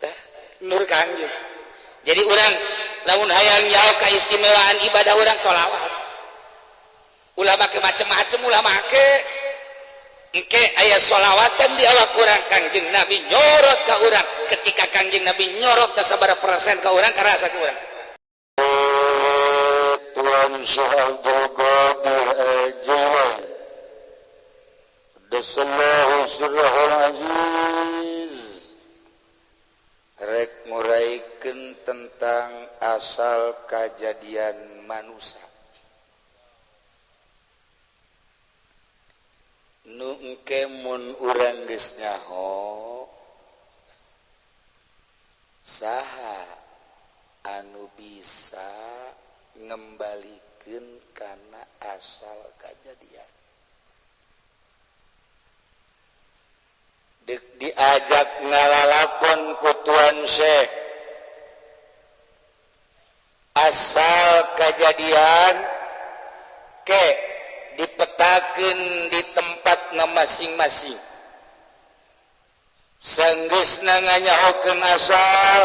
Tah nur Kangjeng. Jadi urang lamun hayang nyaho keistimewaan ibadah urang, sholawat. Ulah make macem-macem, ulah make. Engke aya sholawatan di awak urang, Kangjeng Nabi nyorot ka urang. Ketika Kangjeng Nabi nyorot ka sabaraha persen ka urang, karasa ka urang. Tuan Syekh Abdul Qadir Al-Jailani Qaddasallahu sirrahul aziz rek nguraikan tentang asal kejadian manusia nu engke mun urang geus nyaho saha anu bisa ngembalikeun kana asal kejadian. Dek diajak ngalalakon ku Tuan Syekh asal kejadian ke dipetakeun di tempatna masing-masing. Sanggeusna nganyahokeun asal,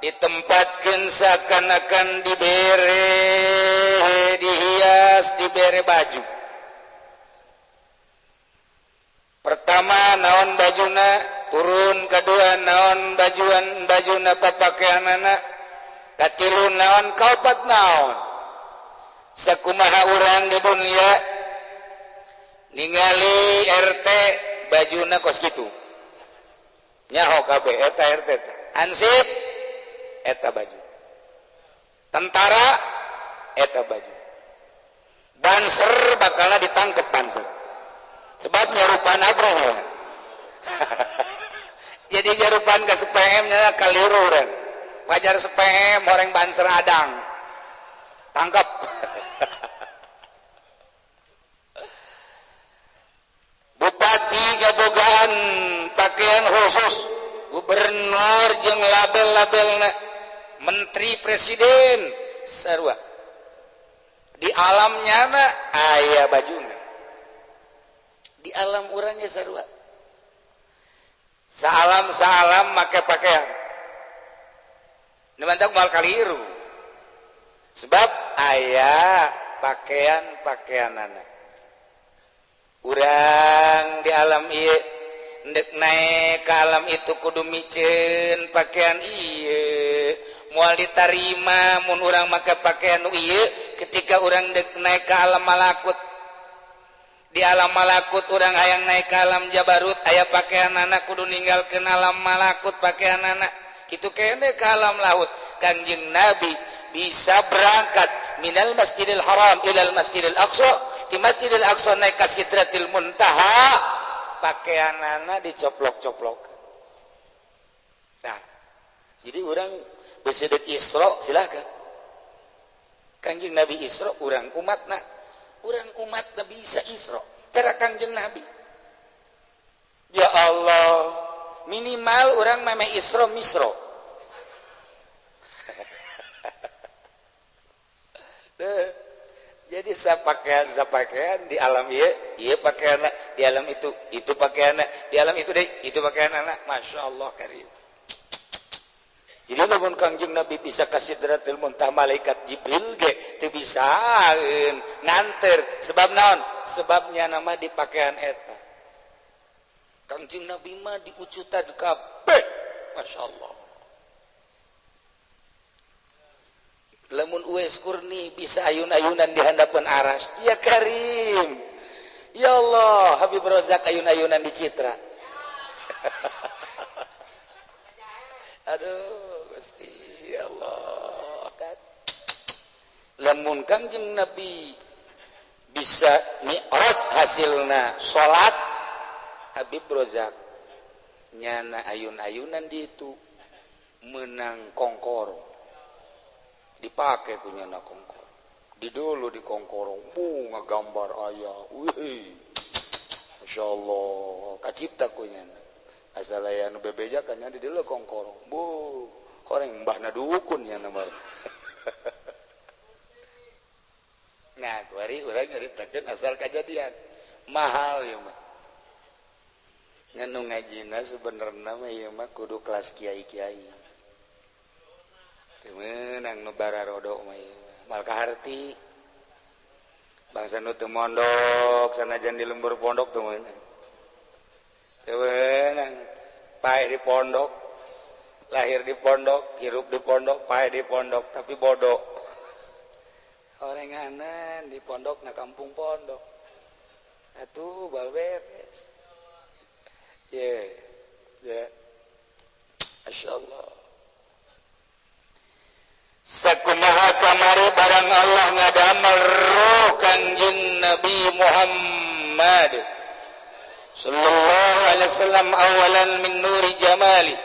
ditempatkeun seakan-akan dibere, dihias, dibere baju. Pertama naon bajuna, turun kedua naon bajuan bajuna, papakaianana, katilu naon, kaopat naon. Sakumaha urang di dunia ningali RT bajuna kos kitu, nyaho kabeh eta RT teh hansip, eta baju tentara, eta baju banser, bakalna ditangkep banser sebab nyarupan abroh. Jadi nyarupan ke SPM nya kaliru urang wajar SPM orang banser adang tangkap. Bupati gabogaan pakaian khusus, gubernur jeung label-labelna, menteri, presiden sarua. Di alamnya na aya bajuna, di alam urangnya sarua, salam salam make pakaian. Nu mantak moal kaliru sebab aya pakaian-pakaianana. Urang di alam ieu ndek naik ke alam itu kudu miceun pakaian ieu, moal ditarima mun urang make pakaian nu ieu. Ketika urang dek naik ke alam malakut, di alam malakut urang hayang naik ke alam jabarut, aya pakaian anak, kudu ninggalkeun alam malakut pakaian anak kitu kene ke alam laut. Kangjeng Nabi bisa berangkat minal Masjidil Haram ilal Masjidil Aqsa, di Masjidil Aqsa naik ka Sidratil Muntaha, pakaianana dicoplok-coplok. Nah, jadi orang bisi dek Isra silakan. Kangjeng Nabi Isra, urang umatna, urang umatna bisa Isra tera Kangjeng Nabi. Ya Allah, minimal orang meme Isra Misro. Jadi sapakaian sapakaian di alam ieu ieu pakaian, di alam itu pakaian, di alam itu deh itu pakaian anak. Masya Allah karim. Jadi lamun Kangjeng Nabi bisa ka Sidratil Muntaha, malaikat Jibril ge teu bisaeun nganter. Sebab naon? Sebabnya nama di pakaian eta Kangjeng Nabi mah diucutan kabeh. Masya Allah. Lamun Uwais Kurni bisa ayun-ayunan di handapeun aras, ya karim. Ya Allah, Habib Rozak ayun-ayunan di Citra. Aduh Gusti, ya Allah kan. Lamun Kangjeng Nabi bisa mi'raj hasilna salat, Habib Rozak nyana ayun-ayunan di itu menang kongkoro, dipakai punya na kongkoro di dulu di kongkoro bu ngagambar ayah. Wih, Masya Allah, kacipta kunya asal aya nu bebeja kan di dulu kongkoro bu koreng mbahna dukun nya nama. Nah, kuari urang nyaritakeun asal kejadian mahal ya mah. Ngan nu ngajina sebenarnya mah ieu mah kudu kelas kiai-kiai. Teu meunang nu bararodo mah ieu. Mal kaharti. Bangsa nu teu mondok sanajan di lembur pondok teu meunang. Teu meunang. Paeh di pondok, lahir di pondok, hirup di pondok, paeh di pondok, tapi bodoh. Orenganan di pondok na kampung pondok. Atuh bal beres. Ye, ya. Masyaallah. Sakumaha kamari barang Allah ngadamel roh Kangjeng Nabi Muhammad sallallahu alaihi wasallam awalan min nuri jamali,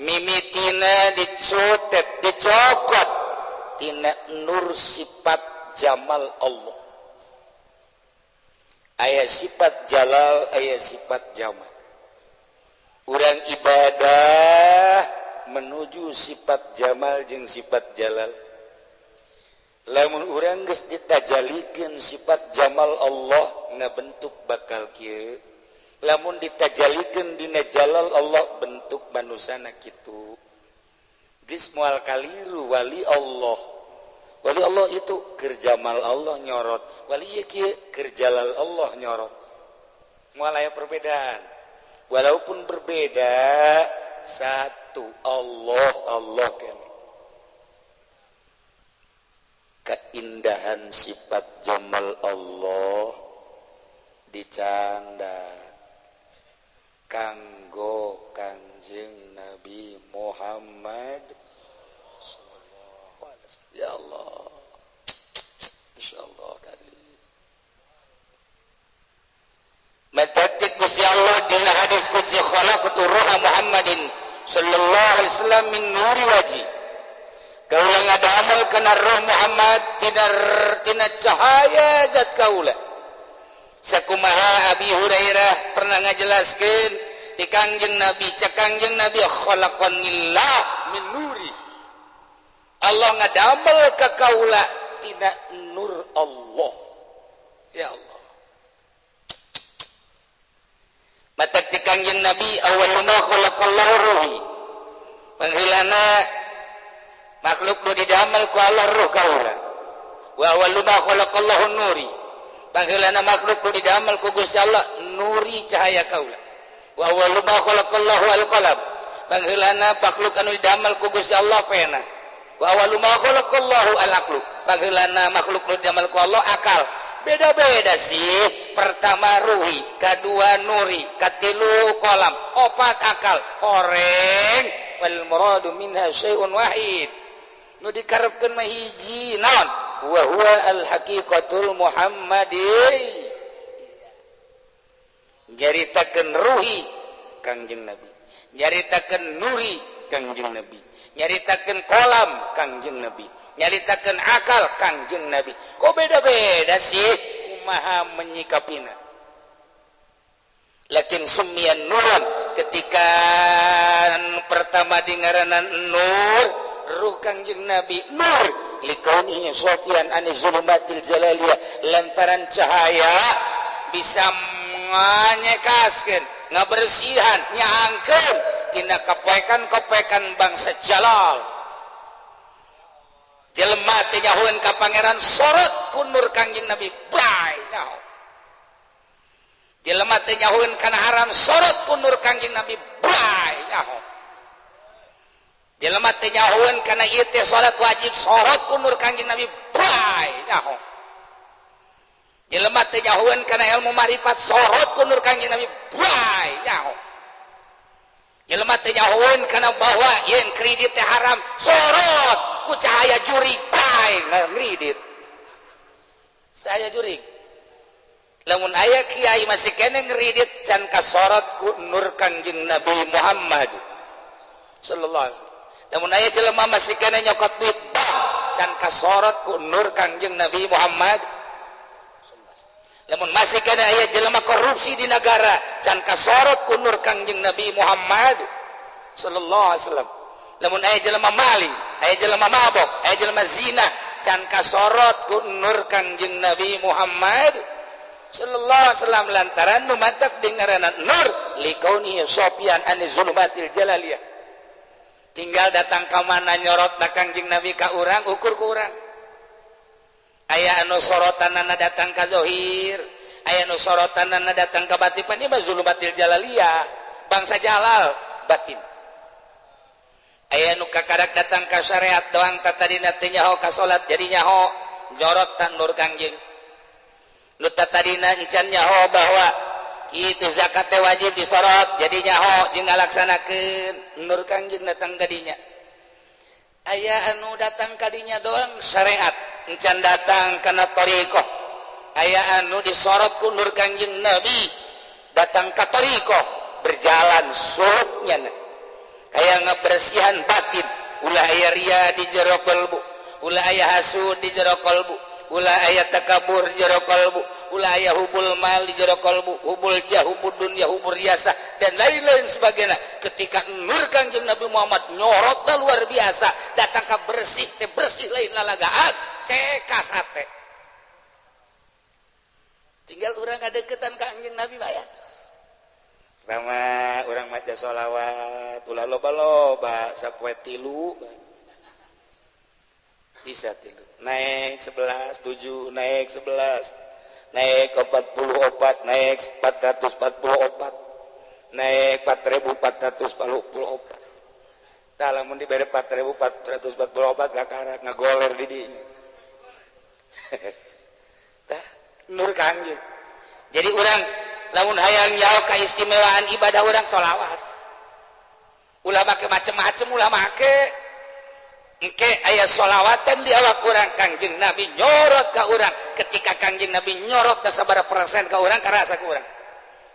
mimitina dicotet dicokot tina nur sifat jamal Allah. Aya sifat jalal, aya sifat jamal. Urang ibadah menuju sifat jamal jeung sifat jalal. Lamun urang geus ditajalikeun sifat jamal Allah ngabentuk bakal kieu. Lamun ditajalikeun dina jalal Allah bentuk manusana kitu. Geus moal kaliru wali Allah. Wali Allah itu keur jamal Allah nyorot, wali ieu kieu keur jalal Allah nyorot. Moal aya perbedaan. Walaupun berbeda satu Allah Allah kene. Keindahan sifat jamal Allah dicanda kanggo Kangjeng Nabi Muhammad sallallahu alaihi wasallam. Ya Allah, insyaallah karim. Matatik Gusti Allah dina hadis qudsi khalaqtu ruha Muhammadin sallallahu alaihi wasallam min nuri wajhi. Kaula ngadamel kana roh Muhammad tina cahaya zat kaula. Sakumaha Abi Hurairah pernah ngajelaskeun ti Kangjeng Nabi, cek Kangjeng Nabi khalaqanillah min nuri. Allah ngadamel ka kaula tina nur Allah. Ya Allah. Mata ti Kangjeng Nabi awal ma khalaqallahu ruhi. Panghilana makhluk nu didamel ku Allah ruh kaula. Wa awal ma khalaqallahu nuri. Panghilana makhluk nu didamel ku Gusti Allah nuri cahaya kaula. Wa awal ma khalaqallahu al-qalam. Panghilana makhluk anu didamel ku Gusti Allah pena. Wa awal ma khalaqallahu al-aqlu. Panghilana makhluk nu didamel ku Allah akal. Beda-beda sih. Pertama ruhi, kedua nuri, katilu kolam, opat akal. Horeng fal muradu minha syai'un wahid. Nu dikarepkeun mah hiji naon? Wa huwa al haqiqatul muhammadi. Nyaritakeun ruhi Kangjeng Nabi, nyaritakeun nuri Kangjeng Nabi, nyaritakeun kolam Kangjeng Nabi, nyaritakeun akal Kangjeng Nabi. Kok beda-beda sih kumaha menyikapina? Lakin sumian nuran, ketika pertama dingaranan nur, ruh Kangjeng Nabi nur likaunihi sofian ani zulumatil jalaliyah, lantaran cahaya bisa nganyekaskeun, ngabersihan, nyaangkeun tina kapoekan-kapoekan bangsa jalal. Jelema teh nyahoeun ka pangeran sorot ku nur Kangjeng Nabi, bray nyaho. Jelema teh nyahoeun kana haram sorot ku nur Kangjeng Nabi, bray nyaho. Jelema teh nyahoeun kana ieu teh salat wajib sorot ku nur Kangjeng Nabi, bray nyaho. Jelema teh nyahoeun kana ilmu marifat sorot ku nur Kangjeng Nabi, bray nyaho. Jelema teh nyahoeun kana bahwa yen kredit teh haram sorot ku cahaya jurig, bray ngredit. Saya jurig. Lamun aya kiai masih kene ngredit can kasorot ku nur Kangjeng Nabi Muhammad sallallahu alaihi wasallam. Lamun aya jelema masih kene nyokot duit bank can kasorot ku nur Kangjeng Nabi Muhammad. Lamun masih kene aya jelema korupsi di negara can kasorot ku nur Kangjeng Nabi Muhammad sallallahu alaihi wasallam. Lamun aya jelema maling, aya jelema mabok, aya jelema zina can kasorot ku nur Kangjeng Nabi Muhammad sallallahu alaihi wasallam, lantaran nu matak dingaranan nur Likaunihi sofian ani zulumatil jalaliyah. Tinggal datang ka mana nyorot da Kangjeng Nabi ka urang, ukur ku urang. Aya anu sorotanana datang ka zahir, aya anu sorotanana datang ka batin, ieu mah zulumatil jalaliyah, bangsa jalal batin. Aya nu kakarak datang ka syariat doang, tadina teu nyaho ka salat jadi nyaho, nyorot tan nur Kangjeng. Nu tadina encan nyaho bahwa itu zakat teh wajib disorot jadi nyaho jeung ngalaksanakeun, nur Kangjeng datang kadinya. Aya anu datang kadinya doang syariat, encan datang kana thariqah. Aya anu disorot ku nur Kangjeng Nabi datang ka thariqah, berjalan suluknya aya ngebersihan batin, ulah aya ria di jero kalbu, ulah aya hasud di jero kalbu, ulah aya takabur di jero kalbu, ulah aya hubul mal di jero kalbu, hubul jah, hubul dunya, hubul riasa dan lain-lain sebagainya. Ketika nur Kangjeng Nabi Muhammad nyorotna luar biasa, datang ka bersih teh bersih lain lalagaan, cekas hate. Tinggal urang kadeukeutan ka Kangjeng Nabi bae atuh. Pertama urang maca sholawat ulah loba-loba, sapoe tilu bisa tilu, naik 11 7, naik 11, naik 44, naik 444, naik 4444. Tah lamun dibere 4444 kakarak ngagoler di dinya. Tah nur Kangjeng. Jadi urang lamun hayang nyaho keistimewaan ibadah urang sholawat, ulah make macem-macem, ulah make. Engke aya sholawatan di awak urang, Kangjeng Nabi nyorot ka urang. Ketika Kangjeng Nabi nyorot ka sabaraha persen ka urang, karasa ku urang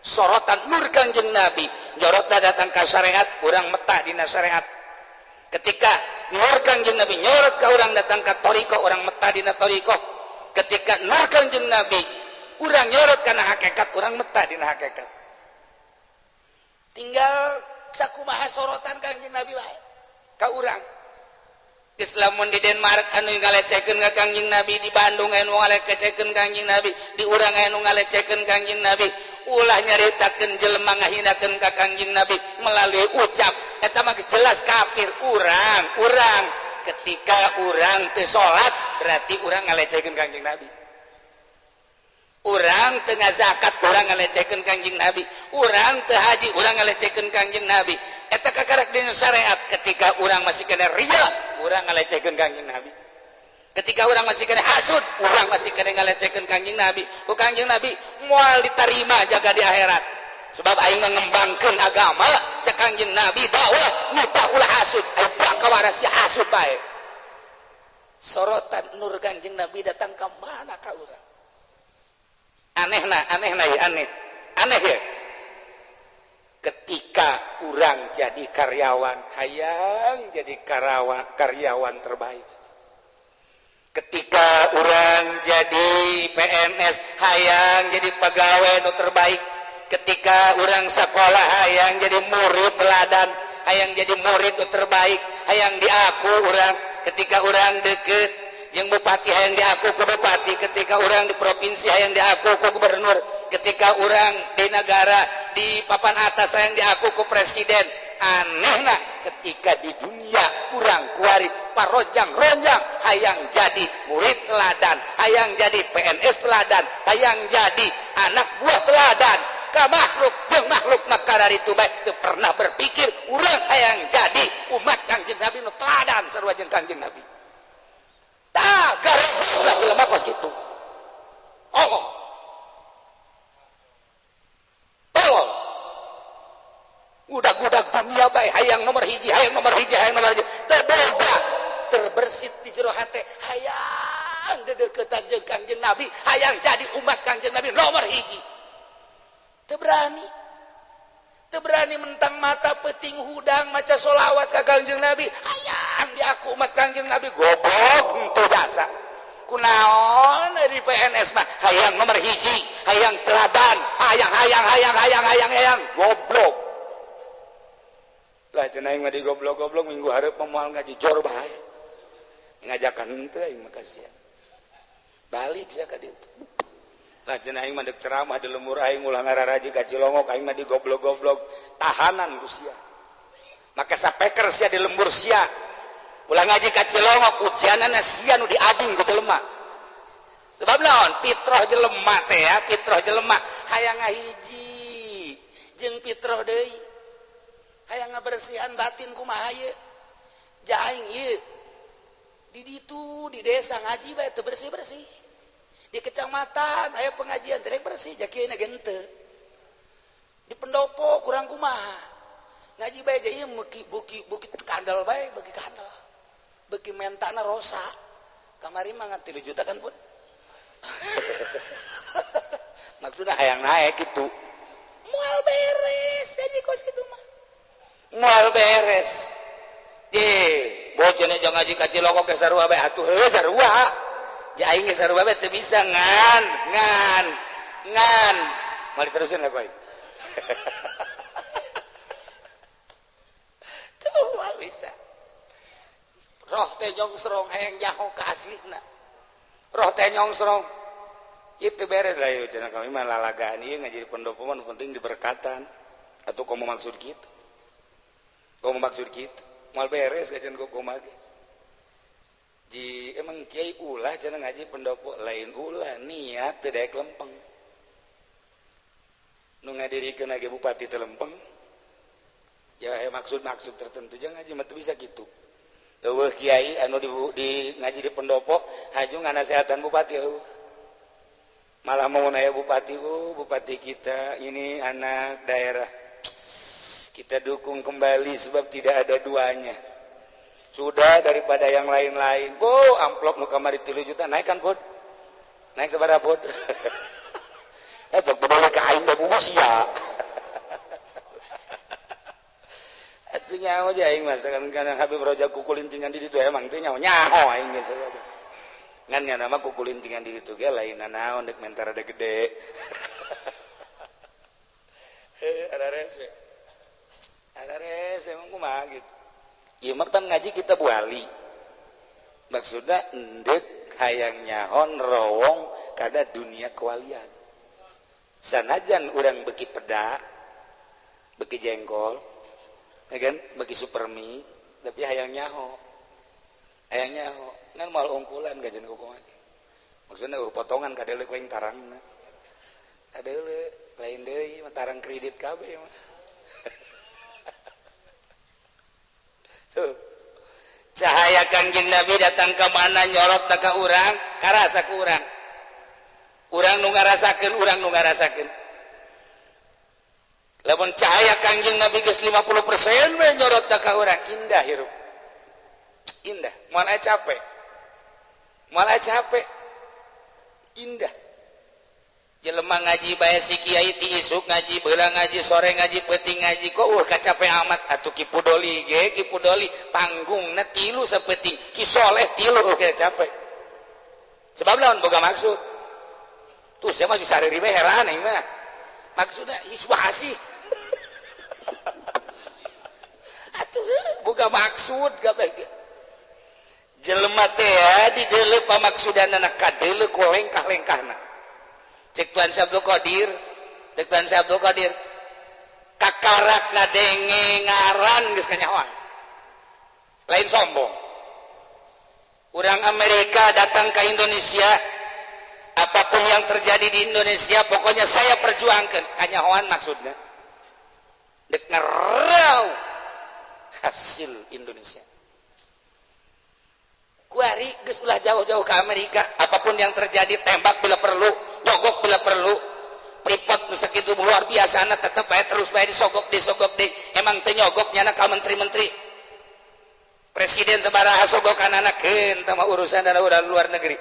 sorotan nur Kangjeng Nabi nyorotna datang ka syariat, urang metah dina syariat. Ketika nur Kangjeng Nabi nyorot ka urang datang ka thariqah, urang metah dina thariqah. Ketika nur Kangjeng Nabi urang nyorot kana hakikat, urang metah dina hakikat. Tinggal sakumaha sorotan Kangjeng Nabi wae ka urang. Islamun di Denmark anu ngalecehkeun ka Kangjeng Nabi, di Bandung anu ngalecehkeun Kangjeng Nabi, di urang anu ngalecehkeun Kangjeng Nabi, ulah nyaritakeun jelema ngahinakeun ka Kangjeng Nabi melalui ucap, eta mah jelas kafir. Urang urang ketika urang teu salat berarti urang ngalecehkeun Kangjeng Nabi. Urang teu ngazakat urang ngalecehkeun Kangjeng Nabi, urang teu haji urang ngalecehkeun Kangjeng Nabi. Eta kakarak dina syariat. Ketika urang masih kena ria, urang ngalecehkeun Kangjeng Nabi. Ketika urang masih kena hasud, urang masih kena ngalecehkeun Kangjeng Nabi. Ku Kangjeng Nabi moal ditarima jaga di akhirat, sebab aing ngembangkeun agama. Cek Kangjeng Nabi, dakwah nitah ulah hasud, aing bakawaras ya hasud bae. Sorotan nur Kangjeng Nabi datang ka mana ka urang? Aneh na, aneh na ya, aneh aneh ya. Ketika urang jadi karyawan, hayang jadi karyawan terbaik. Ketika urang jadi PNS, hayang jadi pegawai nu terbaik. Ketika urang sekolah, hayang jadi murid teladan, hayang jadi murid nu terbaik, hayang diaku urang. Ketika urang deket yang bupati, hayang diaku ke bupati. Ketika urang di provinsi, hayang diaku ke gubernur. Ketika urang di negara di papan atas, hayang diaku ke presiden. Aneh nah, ketika di dunia urang kuari parojang-ronjang hayang jadi murid teladan, hayang jadi PNS teladan, hayang jadi anak buah teladan ka makhluk jeung makhluk, maka dari itu baik teu pernah berpikir urang hayang jadi umat Kangjeng Nabi nu teladan sarua jeung Kangjeng Nabi. Tah gareuh jelema kos kitu. Allah tolong, udah-udah dunia bae hayang nomor hiji, hayang nomor hiji, hayang nomor hiji. Teu boga terbersit di jero hate hayang dedeukeutan jeung Kangjeng Nabi, hayang jadi umat Kangjeng Nabi nomor hiji. Teu berani, teu berani mentang mata peting hudang maca solawat ka Kangjeng Nabi, hayang diaku umat Kangjeng Nabi. Goblok teu jasa. Kunaon di PNS mah hayang nomor hiji, hayang teladan, hayang hayang hayang hayang hayang hayang. Goblok lah cenah aing mah di goblok-goblok. Minggu hareup moal ngaji jor bae, ngajakan henteu aing mah, kasihan. Balik sia ka ditu. Lah cenah aing mah deuk ceramah di lembur aing ulah ngararaji ka Cilongok aing mah digoblok-goblok tahanan ku sia. Maka sapeker sia di lembur sia. Ulah ngaji ka Cilongok ujianana sia nu diading ku jelema. Sebab naon? Fitrah jelema teh ya, fitrah jelema hayang ngahiji jeung fitrah deui. Hayang ngabersihan batin kumaha ieu? Ja aing ieu di ditu di desa ngaji bae teu bersih-bersih. Di kecamatan aya pengajian teh bersih ja kieu ge henteu. Di pendopo kurang kumaha. Ngaji bae ja ieu meuki buki bukit kandel bae beuki kandel. Beuki mentana rosa. Kamari mah ngan 3 juta kan pun. Maksudna hayang naek kitu. Moal beres gaji kos kitu mah. Moal beres. Bocah jangan ngaji ka Cilongok ge sarua bae atuh heuh sarua. Ja aing ge sarua bae teu bisa ngan ngan ngan. Moal diterusin lah ku aing. Tuh moal bisa. Roh teh nyongsrong hayang nyaho ka aslina. Roh teh nyongsrong. Itu beres lah ieu cenah kami mah lalagaan ieu ngaji di pendopo mah nu penting diberkatan. Atuh komo maksud kitu. Komo maksud kitu. Moal beres kajian kok mage. Ji emang kiai ulah cenah ngaji pendopo lain ulah niat teu daek lempeng. Nu ngadirikeun ge bupati teu lempeng. Ya maksud-maksud tertentu jangan ngaji mah teu bisa kitu. Eueuh kiai anu di ngaji di pendopo haju nganasehatan bupati eueuh. Malah mau nanya bupati, oh bupati kita ini anak daerah. Kita dukung kembali sebab tidak ada duanya. Sudah daripada yang lain-lain. Oh, amplop nu kamari 3 juta naik kan, Pud? Naik sabaraha, Pud? Eta bedol ka aing da bungkus ya. Atuh nyaho aja aing mah kan Habib Roja kukulintingan di ditu emang teh nyaho nyaho aing geus. Ngan nya nama kukulintingan di ditu ge lain naon deuk mentar ada gede. Ada rese. Ada rese emang kumaha gitu. Ieu mah pan ngaji kita buali. Maksudna endek hayang nyahon rowong kada dunia kewalian. Sanajan urang beuki peda, beuki jengkol, ya kan, beuki supermi, tapi hayang nyaho. Hayang nyaho, ngan moal ungkulan gajian kumaha. Maksudna eueuh potongan kadeuleu ku aing tarangna. Kadeuleu lain deui mah tarang kredit kabeh mah. Tuh. Cahaya Kangjeng Nabi datang ke mana nyorot ka urang, karasa ku urang. Urang nu ngarasakeun, urang nu ngarasakeun. Lamun cahaya Kangjeng Nabi geus 50% we nyorot ka urang, indah hirup. Indah, moal aya capek. Moal aya capek. Indah. Jelema ngaji bae si kiai ti isuk ngaji, beurang ngaji, sore ngaji, peuting ngaji, kok kacape amat atuh Ki Pudoli ge, Ki Pudoli panggungna tilu sapeuting, Ki Soleh tilu oge capek. Sebab lawan boga maksud. Tuh sia mah disareri bae heran aing mah. Maksudna iswah sih. Atuh boga maksud gabeh ge. Jelema teh di deuleu pamaksudanana kadeuleu ku lengkah-lengkahna. Cek Tuhan Syekh Abdul Qadir, cek Tuhan Syekh Abdul Qadir, kakarak ngadenge ngaran geus kanyahoan. Lain sombong. Urang Amerika datang ke Indonesia, apapun yang terjadi di Indonesia pokoknya saya perjuangkan. Kanyahoan maksudnya. Dek ngerau hasil Indonesia. Kuari geus ulah jauh-jauh ke Amerika, apapun yang terjadi tembak bila perlu, nyogok bila perlu, Freeport nu sakitu luar biasa na tetep bae terus bae disogok disogok di emang teu nyogok nyana ka menteri-menteri. Presiden sabaraha sogokan anakeun tah mah urusan dana urang luar negeri.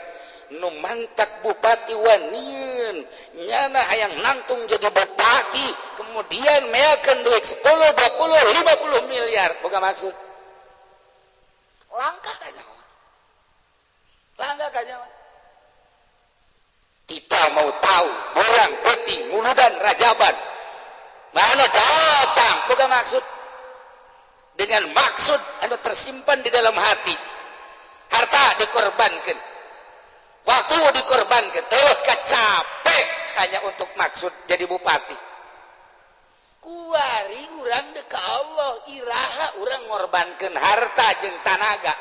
Nu mantak bupati wanian nyana hayang nangtung jadi bupati kemudian meakeun duit 10, 20, 50 miliar boga maksud. Langkah kanyahoan. Langkah kanyahoan. Kita mau tahu orang peti muludan rajaban mana datang boga maksud dengan maksud anu tersimpan di dalam hati. Harta dikorbankan, waktu dikorbankan, teuh kacapek hanya untuk maksud jadi bupati. Kuari urang dek ka Allah, iraha urang ngorbankeun harta jeung tanaga.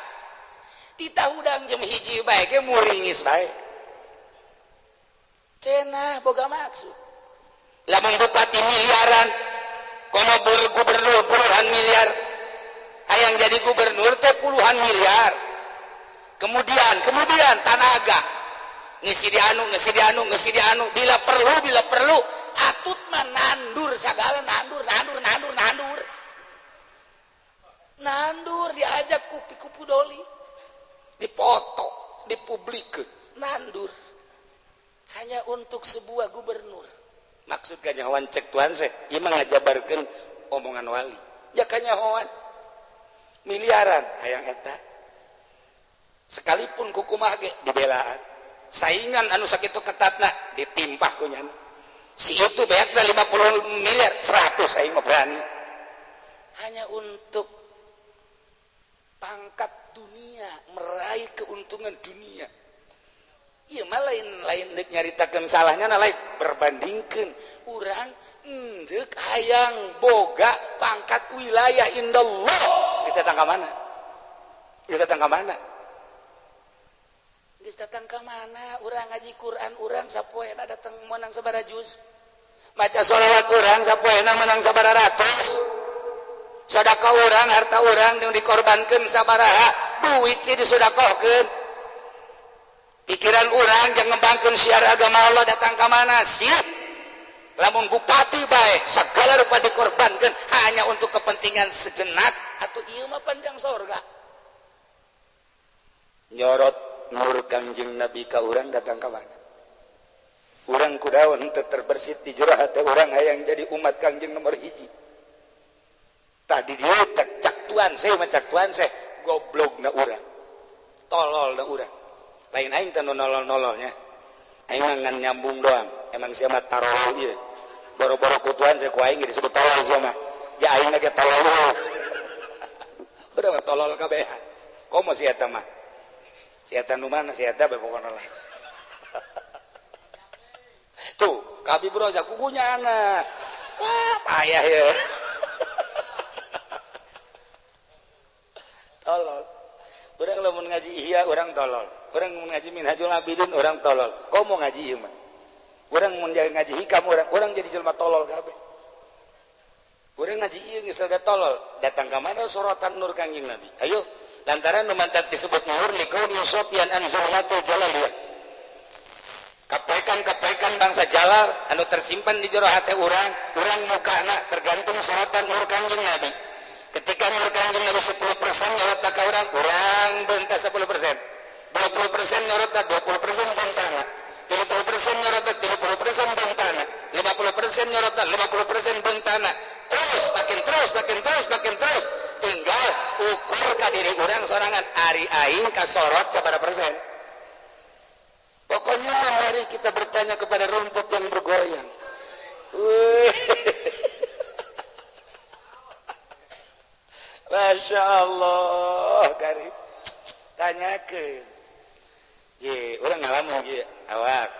Titah hudang jam 1 bae ge muringis bae. Cenah boga maksud. Lamun bupati miliaran, komo gubernur puluhan miliar. Hayang jadi gubernur teh puluhan miliar. Kemudian tanaga ngisi di anu, ngisi di anu, ngisi di anu, bila perlu atut mah nandur sagala, nandur nandur nandur nandur. Nandur diajak kupi-kupu doli. Dipoto, dipublikeun, nandur. Hanya untuk sebuah gubernur. Maksud kanyahoan cek tuan seh, ieu mah ngajabarkeun omongan wali. Ya kanyahoan miliaran hayang eta. Sekalipun kukumaha ge dibelaan. Saingan anu sakitu ketatna ditimpah ku nyana. Si itu beakna 50 miliar, 100 aing mah berani. Hanya untuk pangkat dunia, meraih keuntungan dunia. Ieu mah lain deuk nyaritakeun salahnya na lain berbandingkeun urang deuk hayang boga pangkat wilayah indallah. Geus datang ka mana? Geus datang ka mana? Geus datang ka mana? Urang ngaji Quran urang sapoena datang menang sabaraha juz. Maca sholawat urang sapoena menang sabaraha ratus. Sedekah urang harta urang nu dikorbankeun sabaraha duit sih disedekahkeun. Pikiran urang jeung ngembangkeun syiar agama Allah datang ka mana? Siap. Lamun bupati bae segala rupa dikorbankeun hanya untuk kepentingan sejenak atuh ieu mah panjang sorga. Nyorot nur Kangjeng Nabi ka urang datang ka mana? Urang kudaon teu terbersit di jero hate urang hayang jadi umat Kangjeng nomor 1. Tadi dia cak tuan saya mah cak tuan saya goblogna urang. Tololna urang. Lain aing teh nu nolol-nololnya. Aing mah ngan nyambung doang. Emang sia mah tarol ieu. Boro-boro ku tuan saya ku aing disebut tolol sia mah. Ja aing ge tolol. Udah mah tolol kabehan. Komo si eta mah? Si eta nu mana? Si eta bae pokona lah. Tuh, kabi bro ja kukunya anak. Wah, payah ya. Tolol. Urang lamun ngaji ihya urang tolol. Urang mun ngaji Minhajul Abidin urang tolol. Komo ngaji ieu mah? Urang mun ngaji hikam urang jadi jelema tolol kabeh. Urang ngaji ieu geus rada tolol. Datang ka mana sorotan nur Kangjeng Nabi? Ayo, lantaran nu mantak disebut nur likauni sofian an zulmatul jalaliyah. Kapaikan-kapaikan bangsa jalar anu tersimpan di jero hate urang, urang mukana tergantung sorotan nur Kangjeng Nabi. Ketika nur Kangjeng Nabi 10% nyorot ka urang, urang beunta 10%. 20% nyorot 20% bentana. 30% nyorot 30% bentana. 50% nyorot 50% bentana. Terus makin terus makin terus makin terus tinggal ukur ka diri urang sorangan ari aing kasorot sabaraha persen. Pokoknya mari kita bertanya kepada rumput yang bergoyang. Masya Allah, karib. Tanyakeun. Ye, urang ngalamun ge awak.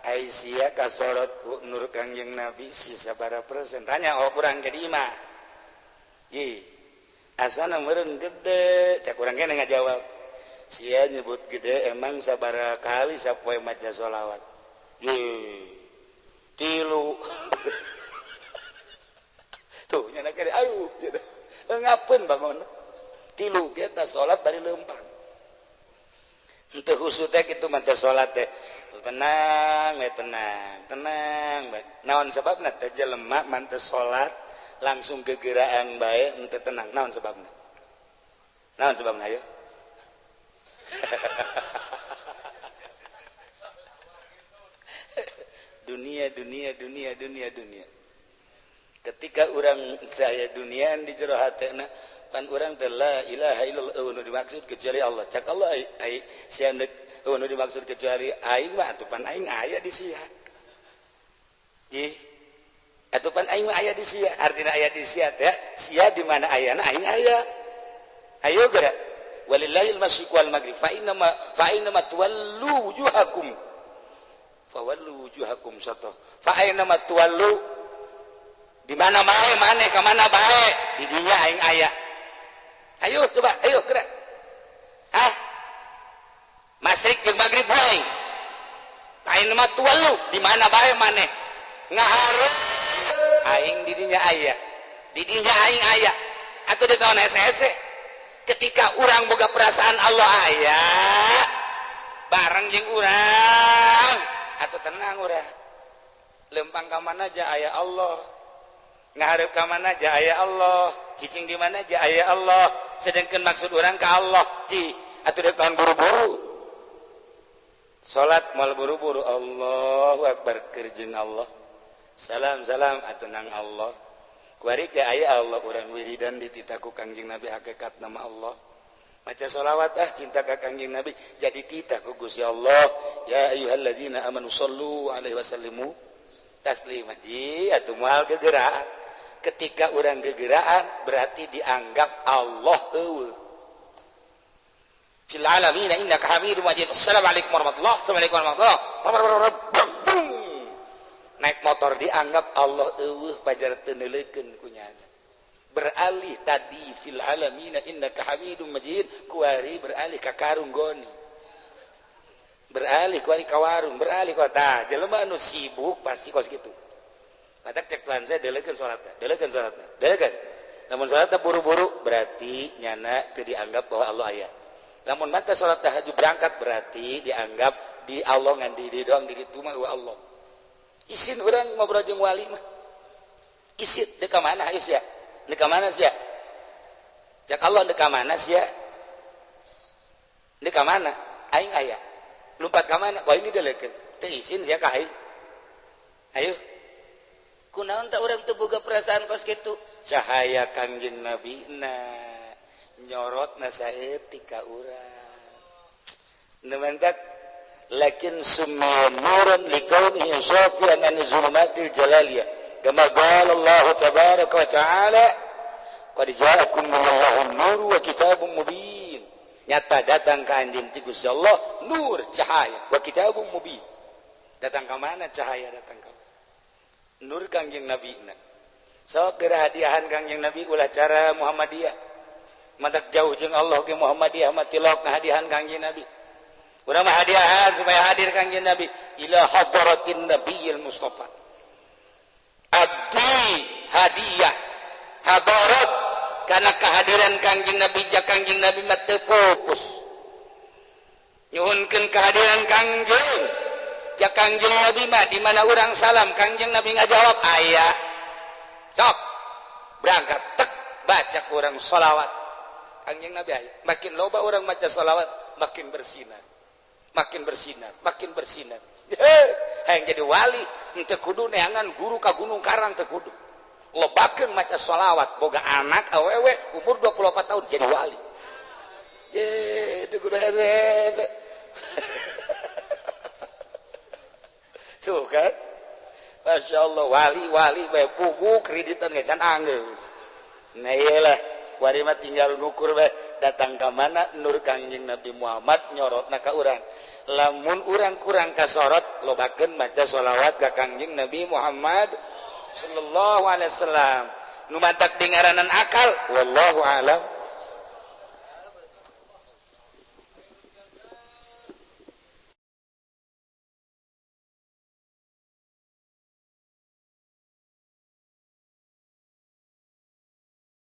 Aisyah kasorot ku nur Kangjeng Nabi sisa sabaraha persen. Tanya oh urang jadi imah. Ye, asana meureun gede, cak urang kene ngajawab. Sia nyebut gede emang sabaraha kali sapoe maca sholawat. Ye, 3. Tuh nyana kene aduh. Ngapeun bangun. 3 ge tah salat bari leumpang. Henteu khusyuk teh kitu mah teh salat teh. Tenang we tenang, tenang bae. Naon sababna teh jelema mah teu salat langsung gegeraan bae henteu tenang. Naon sababna? Naon sababna ayo? Dunia dunia dunia dunia dunia. Ketika urang saya dunia di jero hatena pan urang teh la ilaha illallah nu dimaksud kecuali Allah. Cak Allah ai sia nu dimaksud kecuali aing mah atuh pan aing aya di sia. Ih atuh pan aing mah aya di sia. Artina aya di sia teh sia di mana ayana aing aya. Ayo geura. Walillahil masyriq wal maghrib fa inna ma tuwallu wujuhakum. Fawallu wujuhakum syatra. Fa aina ma tuwallu? Di mana bae maneh ka mana bae? Di dinya aing aya. Ayo coba, ayo gerak. Hah? Masyrik jeung maghrib bae. Aina ma tuwallu? Di mana bae maneh? Ngahareup aing di dinya aya. Di dinya aing aya. Atuh deuk naon hese-hese? Ketika urang boga perasaan Allah aya bareng jeung urang, atuh tenang urang. Lempang ka mana aja aya Allah. Ngahareup ka mana aja aya Allah, cicing di mana aja aya Allah. Sedangkan maksud urang ka Allah, ji atuh deuk naon buru-buru. Salat moal buru-buru, Allahu akbar keur jeung Allah. Salam salam atuh nang Allah. Kuari teh aya Allah urang wiridan dititah ku Kangjeng Nabi hakikat nama Allah. Maca sholawat ah cinta ka Kangjeng Nabi jadi titah ku Gusti Allah. Ya ayyuhallazina amanu sallu alaihi wasallimu taslima. Ji atuh moal gegeraan. Ketika urang gegeraan berarti dianggap Allah eueuh. Fil alamin innaka Hamidum Majid. Assalamualaikum warahmatullahi wabarakatuh. Assalamualaikum warahmatullahi wabarakatuh. Naik motor dianggap Allah eueuh pajar teu neuleukeun ku nyana. Beralih tadi fil alamin innaka Hamidum Majid kuari beralih ka karung goni. Beralih kuari ka warung, beralih ka tah jelema anu sibuk pasti kos kitu. Matak cek Tuhan saya deleukeun salatna, deleukeun salatna, deleukeun. Lamun salatna buru-buru berarti nyana teu dianggap bahwa Allah aya. Lamun mata salat tahajud berangkat berarti dianggap di Allah ngan di doang di ditu mah Allah. Isin urang ngobrol jeung wali mah. Isin deuk ka mana hayu sia? Deuk ka mana sia? Cak Allah deuk ka mana sia? Deuk ka mana? Aing aya. Lumpat ka mana? Wah ini deleukeun. Teu isin sia ka aing. Ayo. Kunaon tah urang teu boga perasaan kos kitu? Cahaya Kangjeng Nabi na nyorotna saeutik ka urang. Nu mantak lakin summa nuran likaunihi safiyan an zulumatil jalaliyah kama qala Allah tabaraka wa ta'ala qad ja'akum minallahi nur wa kitabun mubin. Nyata datang ka anjeun ti Gusti Allah nur cahaya wa kitabun mubin. Datang ka mana cahaya datang ka nur Kangjeng Nabi na. Sok geura hadiahan Kangjeng Nabi ulah cara Muhammadiyah. Mantak jauh jeung Allah ge Muhammadiyah mah tilok ngahadiahan Kangjeng Nabi. Urang mah hadiahan supaya hadir Kangjeng Nabi ila hadratin Nabiyil Mustafa. Abdi hadiah hadarat karena kehadiran Kangjeng Nabi ja Kangjeng Nabi mah teu fokus. Nyuhunkeun kehadiran Kangjeng ja Kangjeng Nabi mah di mana urang salam Kangjeng Nabi ngajawab aya. Sok berangkat tek baca urang sholawat. Kangjeng Nabi aya. Makin loba urang maca sholawat makin bersinar. Makin bersinar, makin bersinar. Hayang jadi wali, henteu kudu neangan guru ka Gunung Karang teu kudu. Lobakeun maca sholawat, boga anak awewe umur 24 tahun jadi wali. Je, teu kudu hese. Tuh kan? Masya Allah, wali-wali bae pugu kreditan ge can anggeus. Nah iyalah, wari mah tinggal ngukur bae datang ka mana nur Kangjeng Nabi Muhammad nyorotna ka urang. Lamun urang kurang kasorot lobakeun maca sholawat ka Kangjeng Nabi Muhammad sallallahu alaihi wasallam. Nu mantak dingaranan akal wallahu alam.